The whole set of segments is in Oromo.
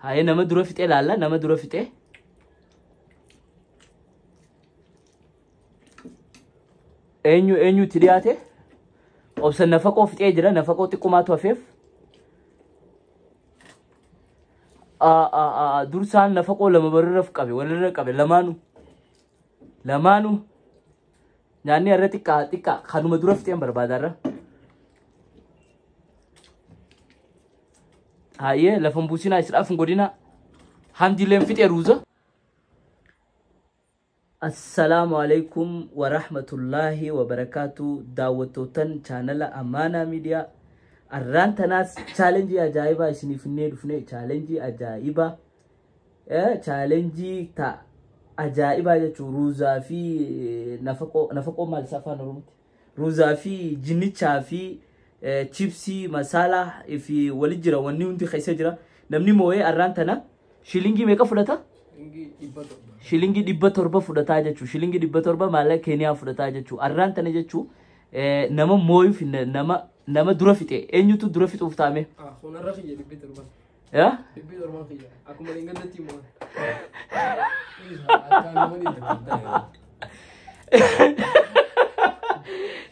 Haye nama dura fixee laalla nama dura fixee. Eenyu eenyutti dhiyaate? Obsa nafaqoo fixee jira nafaqoo xiqqumaatu hafeef. Dursaan nafaqoo lama walirra qabe walirra qabe lamaanuu. Lamaanuu nyaanni irra xiqqaa xiqqaa kanuma dura fixeen barbaada irra. Hayyee lafa hin buusinaa israaf hin godhinaa. Hamdiileen fixee ruuza. Assalaamu alaikum wa rahmatullahi wa barakaatu daawwattootan chaanala Amaanaa Miidiyaa. Arraan tanaas chaalenjii ajaa'ibaa isiniif finnee dhufne chaalenjii ajaa'ibaa chaalenjii ta ajaa'ibaa jechuun ruuzaa fi nafaqoo nafaqoo maal isaa afaan Oromootti ruuzaa fi jinnichaa fi chipsii masaalaa fi wali jira wanni hundi keessa jira namni moo'ee arraan tana shilingii meeqa fudhata? Shilingii 700 fudhataa jechuun shilingii 700 maallaqa Keeniyaa fudhataa jechuun arraan tana jechuun nama mooyuuf nama dura fixe eenyutu dura fixuuf taa'ame? Hunarra kiyya 700. Yaa? 700 kiyya. Akkuma dhingandatti immoo.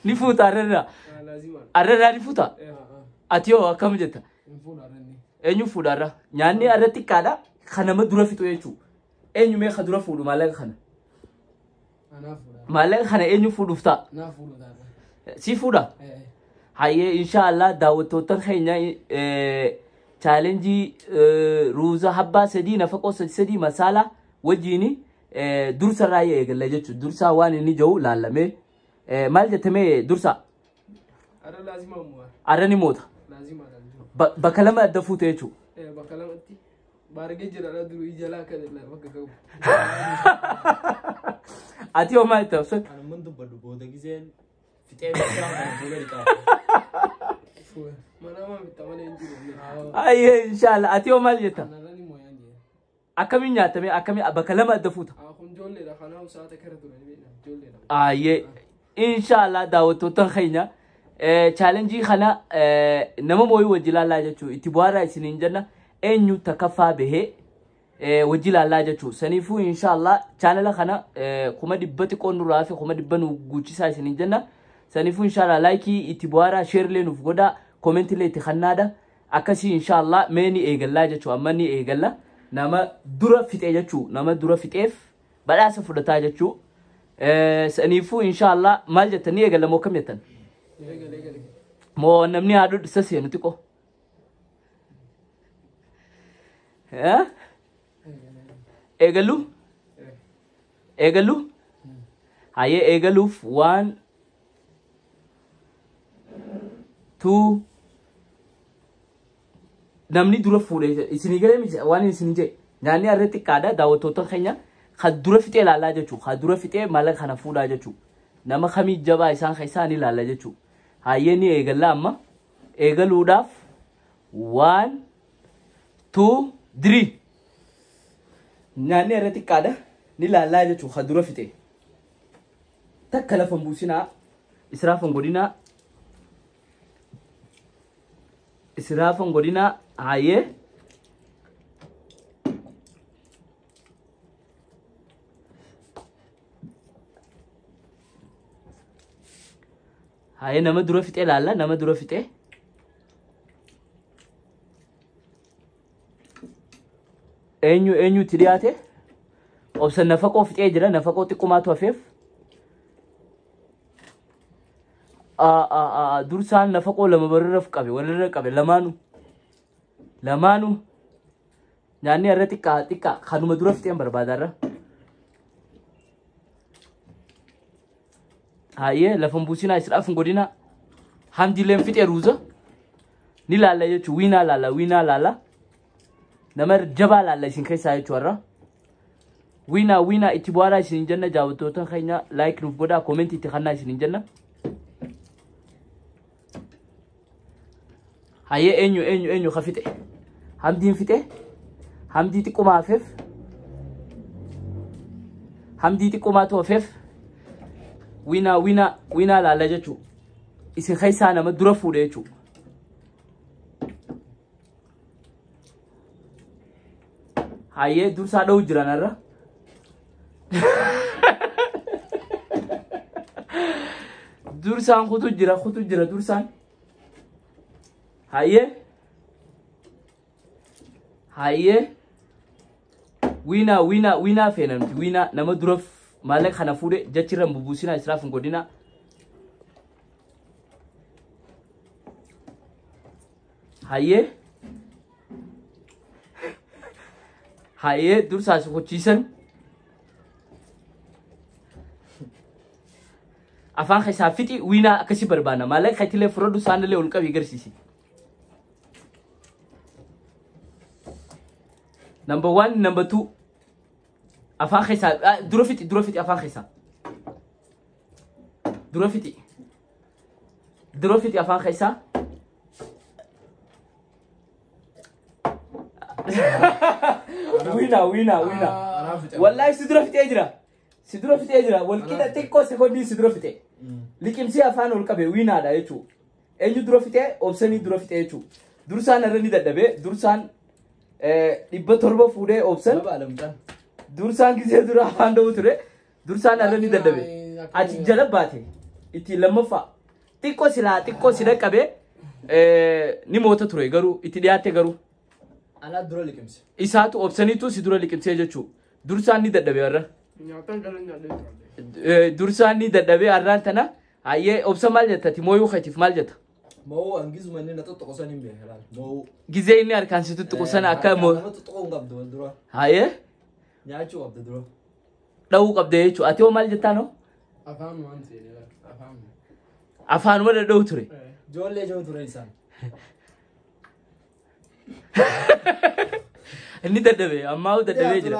Ni fuuta arrarraa. Laazima. Arrarraa ni fuuta? Ati hoo akkam jetta? Hin fuudha arranni. Eenyu fuudha arra? Nyaanni arra xiqqaadha. Kan nama dura fixu jechuudha. Eenyu mee ka dura fuudhu maallaqa kana? Anaa fuudha. Maallaqa kana eenyu fuudhuuf ta'a? Naa fuudha ta'a. Si fuudha? Hayyee inshaallah daawwattoota keenya chaalenjii ruuza habbaa 3 nafaqoo 3 masaalaa wajjin dursa irraa eegalla jechuudha. Dursaa waan inni jiru laallamee maal jettamee dursa? Arra laazima ammoo. Arra ni moota. Laazima laazima. Bakka lama adda fuute jechuudha. Bakka lamatti. Baargee jira dha duru ija laa kan bakka qabu. Ati hoo maal jetta? Anumman dubbadhu booda giseen fixee bishaan kana fuula dhiqaa. Mana maa bitta malee hin jiru. Hayyee inshaallah ati hoo maal jetta? Anarra ni mooyaan jira. Akkamiin nyaatamee akkamiin bakka lama adda fuuta? Kun ijoolleedha kanaaf sa'aata kara ture ijoolleedha. Hayyee inshaallah daawwattoota keenya chaalenjii kana nama mooyuu wajji ilaallaa jechuudha. Itti bu'aaraa isiniin jenna eenyu takkaffaa bahee wajji ilaallaa jechuudha. Saniifuu inshaallah chaanala kana 100,000 xiqqoon nurraa fi 100,000 nu guuchisaa isiniin jenna. Saniifuu inshaallah laayikii itti bu'aaraa sheerlee nuuf godhaa koomentiilee itti kannaadha. Akkasii inshaallah mee ni eegallaa jechuudha. Amma ni eegalla. Nama dura fixee jechuudha. Nama dura fixeef badhaasa fudhataa jechuudha. Saniifuu inshaallah maal jettan ni eegalla moo akkam jettan? Eegale eegale. Moo namni haadhu isa seenu xiqqoo? Eegallu? Eegallu? Hayyee eegaluuf 1 2 namni dura fuudhee isinii galee miti waan isinii jedhe nyaanni har'a xiqqaadha daawwattoota keenya kan dura fixee ilaallaa jechuudha. Kan dura fixee maallaqa kana fuudhaa jechuudha. Nama kamii jabaa isaan keessaa ni ilaalla jechuudha. Hayyee ni eegalla amma eegaluudhaaf 1 2 3 nyaanni har'a xiqqaadha ni ilaallaa jechuudha. Kan dura fixee takka lafa hin buusinaa israaf hin godhinaa israaf hin godhinaa. Hayyee hayyee nama dura fixee ilaalla nama dura fixee. Eenyu eenyutti dhiyaate? Obsa nafaqoo fixee jira nafaqoo xiqqumaatu hafeef. Dursaan nafaqoo lama walirra qabe walirra qabe lamaanuu. Lamaanuu nyaanni har'a xiqqaa xiqqaa kanuma dura fixeen barbaada irra. Hayyee lafa hin buusinaa israaf hin godhinaa. Hamdiileen fixee ruuza. Ni laalla jechuudha wiinaa laalla wiinaa laalla. Nama jabaa laalla isin keessaa jechuudha har'a. Wiinaa wiinaa itti bu'aaraa isin jenna daawwattoota keenya laayik nuuf godhaa koomentii itti kannaa isin jenna. Hayyee eenyu eenyu eenyu ka fixe? Hamdiin fixe? Hamdii xiqqumaa hafeef? Hamdii xiqqumaatu hafeef? Wiinaa wiinaa wiinaa laalla jechuudha. Isin keessaa nama dura fuudhe jechuudha. Hayyee dursaa dha'u jiran irra. Dursaan kutu jira kutu jira dursaan. Hayyee. Hayyee. Wiinaa wiinaa wiinaa feena nuti wiinaa nama dura maallaqa kana fuudhe jechirra hin bubuusinaa israaf hin godhinaa. Hayyee. Hayyee dursaa si kochiisan. Afaan keessaa fixi wiinaa akkasii barbaanna. Maallaqa keetilee fudhadhu saanillee ol qabii garsiisi. Number 1, number 2. Afaan keessaa dura fixi dura fixi afaan keessaa. Dura fixi. Dura fixi afaan keessaa. Wiinaa wiinaa wiinaa. Wallaahi si dura fixee jira. Si dura fixee jira. Walqixa xiqqoo sekoondii si dura fixee. Liqimsii afaan ol qabe wiinaadha jechuudha. Eenyu dura fixee? Obsanii dura fixee jechuudha. Dursaan irra ni dadhabee dursaan 700 fuudhee obsan. Dursaan gisee dura afaan dha'u ture. Dursaan irra ni dadhabe. Ati jala baate itti lammaffaa xiqqoo silaa xiqqoo si dhaqqabee ni moota ture garuu itti dhiyaatte garuu. Anaa dura liqimse. Isaatu obsaniitu si dura liqimsee jechuudha. Dursaan ni dadhabe warra. Dursaan ni dadhabee har'aan tana hayyee obsa maal jetta ati mooyuu keetiif maal jetta? Moo hangizuma inni na tuttuqu san hin beeku laal. Moo. Gizee inni harkaan si tuttuqu sana akka moo. Nama tuttuquu hin qabdu wal dura. Hayyee. Nyaachuu qabda dura. Dha'uu qabda jechuudha. Ati hoo maal jettaa noo? Afaan waan ta'e afaan. Afaanuma dhadha'u ture. Ijoollee ijoo ture isaan. Inni dadhabe ammaa dadhabee jira.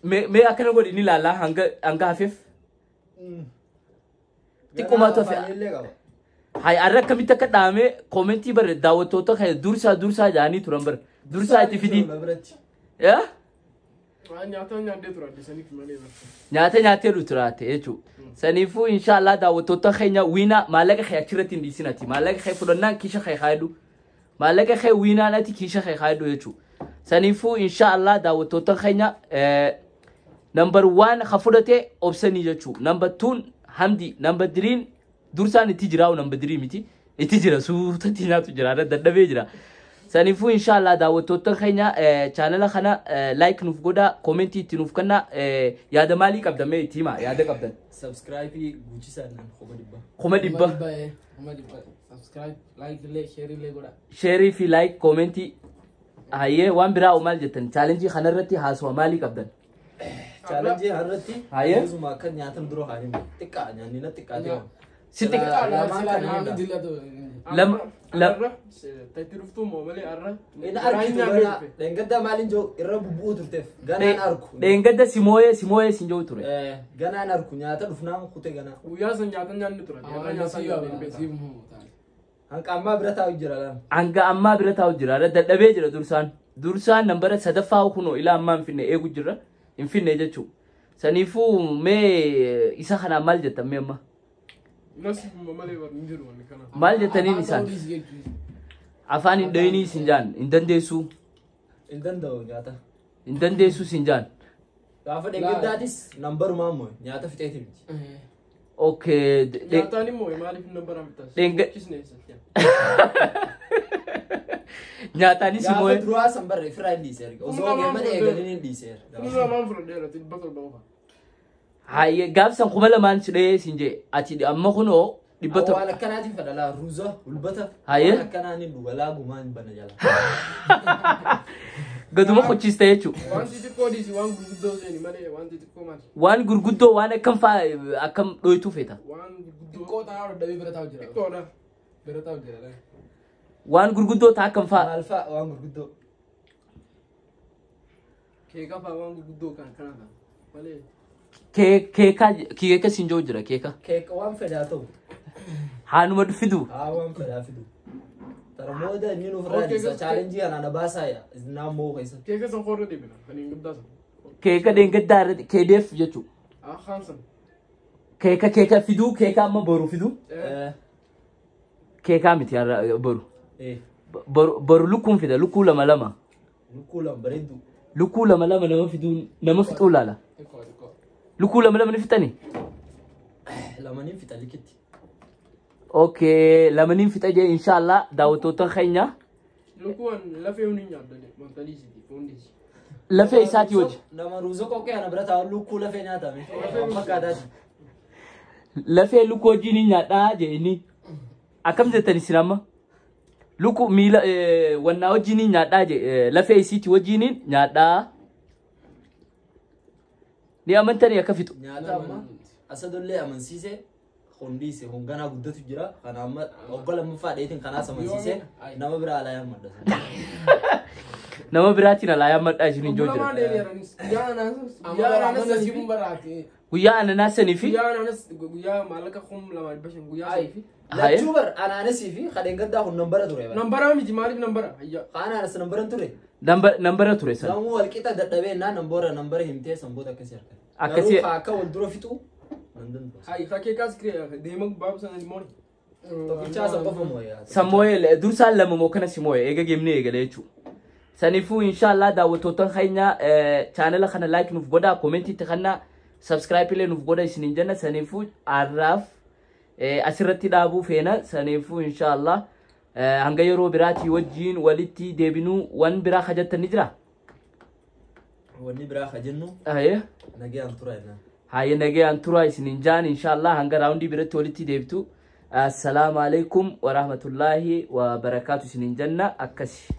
Mee akkana godhi ni ilaallaa hanga hafeef. Xiqqoomaatu hafe. Hay arra akkamitti akka dhaame koomentii bare daawwattoota kana dursaa dursaa jedhanii turan bare. Dursaa itti fidii. Nyaata nyaatee tura saniif malee. Nyaata nyaatee turaate jechuudha. Saniifuu inshaallah daawwattoota keenya wiinaa maallaqa kee achirratti hin dhiisin ati. Maallaqa kee fudhannaan kiisha kee kaayadhu. Maallaqa kee wiinaan ati kiisha kee kaayadhu jechuudha. Saniifuu inshaallah daawwattoota keenya number 1 ka fudhate obsanii jechuudha. Number 2 Hamdi. Number 3 dursaan itti jiraa'u number 3 miti. Itti jira suutatti nyaatu jira dadhabee jira. Saniifuu inshaallah daawwattoota keenya chaanala kana like nuuf godhaa koomentii itti nuuf kennaa yaada maalii qabdan mee itti himaa yaada qabdan. Subscribe guuchisaa naan 100,000. 100,000. 100,000. Subscribe, like illee, share illee godhaa. Sheerii fi like koomentii hayyee waan biraa maal jettan chaalenjii kanarratti haasawaa maalii qabdan? Chaalenjii kanarratti hayyee akka nyaatan dura haa himu xiqqaa nyaanni na xiqqaa ta'e. Si xiqqaa. Lama Tatti dhuftuu moo malee arra. Inni argitu ganaa dheengadda maaliin jiru irra bubbu'uu turteef ganaan arku. Dheengadda simooyee simooyee sin jiru ture. Ganaan arku nyaata dhufnaan kute ganaa. Guyyaa san nyaata nyaanni ture. Hanga ammaa bira taa'u jira lama. Hanga ammaa bira taa'u jira. Dadhabee jira dursaan. Dursaan nambara sadaffaa kunoo ilaa ammaa hin finne eegu jira. Hin finne jechuudha. Saniifuu mee isa kanaan maal jettan mee amma? Maal jettaniin isaan? Afaan hin dhayinii isin jaan hin dandeessuu. Hin danda'u nyaata. Hin dandeessuu isin jaan. Gaafa dheengaddaatis nambarumaan moo nyaata fixeeti miti. Okay. Nyaataan immoo maaliif nambaraan bitaas? Nyaataanis immoo. Gaafa duraa san barre ofirraa hin dhiiseera. Osoo mana eegalin hin dhiiseera. 2,000 fudhadheera 700 qofa. Hayyee gaafsan 2,000 si dhahee siin jee ati amma kunoo 700. Waan akkanaatiin fadhalaa ruuza hulbata. Hayyee. Waan akkanaan hin dhugalaa gumaan bana jala. Gaduma qochiste jechuudha. Waan xixiqqoo dhiisi waan gurguddoo seeni malee waan xixiqqoo maali? Waan gurguddoo waan akkam fa'aa akkam dhoytuu feeta? Waan gurguddoo. Xiqqoo ta'aa dadhabee bira taa'u jira. Xiqqoodha. Bira taa'u jira. Waan gurguddoo ta'a akkam fa'aa? Maal fa'aa waan gurguddoo? Keeka fa'aa waan gurguddoo kan kana ta'a malee. Keeka keeka siin jiru jira keeka. Keeka waan fedhaa ta'u. Haanuma fidu. Haa waan fedhaa fidu. Tarmooda inni nuuf irraa dhiisa chaalenjii kana na baasaa yaa naam moo keessa. Keeka san qorra deebina kan hin guddaa san. Keeka dheengaddaa irratti KDF jechuudha. Haa san. Keeka keeka fiduu keeka amma boru fiduu. Keekaa miti boru. Boru lukkuun fida lukkuu lama lama. Lukkuu lama bareedduu. Lukkuu lama lama nama fiduun nama fixuu laala. Xiqqoo xiqqoo. Lukkuu lama lama ni fixani? Lamaniin fixa likitti. Okay, lamaniin fixa jee inshallah daawwattoota keenya. Lukkuun lafee hundi nyaadda wantaliisiti foondiisi. Lafee isaatii wajji. Nama ruuza qoqqee ana bira taa'u lukkuu lafee nyaatame. Fakkaataati. Lafee lukkuu wajjin ni nyaadhaa jee inni. Akkam jettan isin amma? Lukkuu miila wannaa wajjin ni nyaadhaa jee lafee isiitii wajjin nyaadhaa. Ni amantanii akka fixu. Nyaata amma asadullee amansiise hundiise honganaa guddatu jira. Kana amma waggaa lammaffaa dheetiin kanaas amansiise nama biraa alaa yaammadha. Nama biraatiin alaa yaammadhaa isin hin Lamaan jira. deebi'anis. Guyyaa anaanas. Amma Guyyaa bara anaanas amma nasiibuun baraati. Guyyaa ananaas sanii fi Guyyaa anaanas guyyaa maallaqa 2500 guyyaa sanii fi. Haye. Lachuu bar anaanesii fi kadheen gaddaa kun nambara ture. Bara. Nambara miti maaliif nambara? Hayya. Ka anaanes nambara ture. Nambara ture sana. Namuu walqixa dadhabee innaa nambora nambara himtee sanboota akkasii harkate. Akkasii- Garuu ka akka wal dura fixu nan danda'u. Hayi fakkii kaas kiree deema gubbaa sana immoo. Tokkichaa san qofa moo'ee. Sammoo'ee dursaan lama moo kana si moo'e eega geemni eegale jechuudha. Saniifuu inshallah daawwattoota keenya chaanala kana like nuuf godhaa koomentii itti kannaa subscribe illee nuuf godha isiniin jenna saniifuu har'aaf asirratti dhaabuu feena saniifuu inshallah hanga yeroo biraatii wajjiin walitti deebinuu waan biraa hajattan ni jira. Wanni biraa ka jennu Haye. nagayaan tura jennaan. Haye nagayaan tura isiniin jaan inshallah hanga raawundii biratti walitti deebitu. Assalaamu alaikum warahmatullaahi wabarakaatu isiniin jenna akkasi.